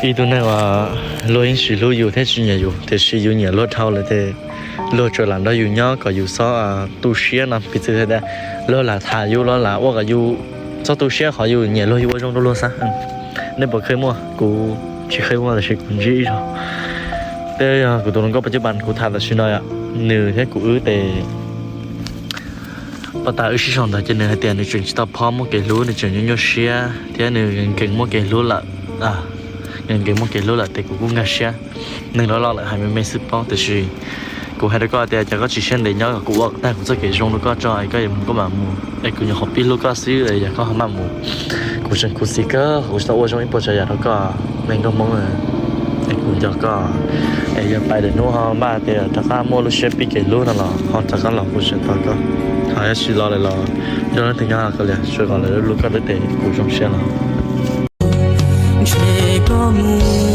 Ib tug neeg uas luag yeej tsis hlub yus thiab tsis nyiam yus, tiam sis yus nyiam luag dhau lawm ces luag tsuas lam nrog yus nyob kom yus txhob tu siab no. Piv txwv hais tias luag lam tham yus los lam ua kom yus txhob tu siab qhov yus nyiam luag, yus ua zoo rau luag xwb. Nej puas kheev muaj? Kuv tsis kheev muaj, tab sis kuv ntsib ib zaug. Tej yog kuv tus hluas nkauj pas cub pas kuv tham tam sim no yom, nws thiab kuv wb tes pab tas wb sib sau ntawd ces nws hais tias nws tseem tsis tau phob muaj kev hlub, nws tseem nyuaj nyuaj siab thiab nws nkees muaj kev hlub lawm. Nws nkees muaj kev hlub lawm ces kuv kuj nkag siab. Neeg loj loj lawm hais me me xwb paub, tiam sis kuv hais rau koj tias cas koj tsis siab ntev nyob, kuv ua tag kuv txoj kev zoo rau koj tso es koj yuav mus koj mam mus, es kuv nyuam qhuav pib hlub koj xwb es yog koj ho maj mus. Kuv tseem khuv xim kawg, kuv tsis tau ua zoo ib puas tsav yam rau koj, me nkauj Hmoob. Es kuv nco koj, es yog pais lwm hnub ho npaj tias rov qab muaj lub siab pib kev hlub no los ho rov qab los kuv tseem tos koj. Ho yog tsis los lawm los nrog leej twg nyob ko li, tsuav kom lawv hlub koj xwb ces kuv zoo siab lawm. Ntshe koj mus